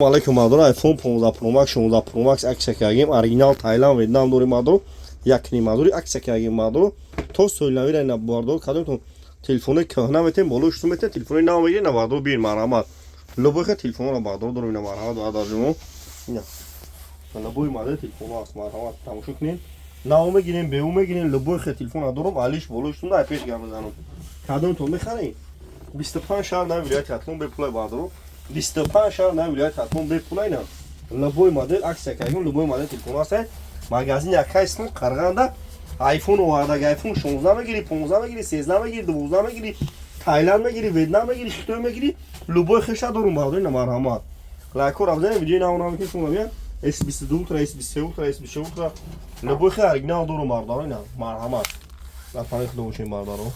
Алейкум, мардор. iPhone 15 Pro Max, 16 Pro Max акция кардем. Оригинал Таиланд, Вьетнам дорем, мардор. Як ним мардори акция кардем, мардор. То соли навира ина, бардор, кадомтон телефони кӯҳна метем, болои шуту метем, телефони нав мегирем на, бардор, биён, марҳамат. Любой ха телефонро, бардор, дорем ина, марҳамат, бародарҷоно. Ина. Любой модел телефонро аст, марҳамат, тамошо кунед. Нав мегирем, беу мегирем, любой ха телефон дорум, алиш болои шуту на пеш гап мезанам. Кадомтон мехарем? 25 шаҳр на вилояти Хатлон бепулай, бардоро. 25 шаҳр на вилояти Хатлон бепулай на. Любой модель акция кардем, любой модель телефон аст. Магазин якайстон Қарғанда iPhone овардаг, iPhone 16 мегири, 15 мегири, 13 мегири, 12 мегири, Таиланд мегири, Вьетнам мегири, Хитой мегири, любой хеша дорум, бардори, на, марҳамат. Лайко рафзани видеои нав нав ки шумо мебинед, S22 Ultra, S23 Ultra, S24 Ultra, любой хе оригинал дорум, бардоро, на, марҳамат. Дар паноҳи худо бошем, бардоро.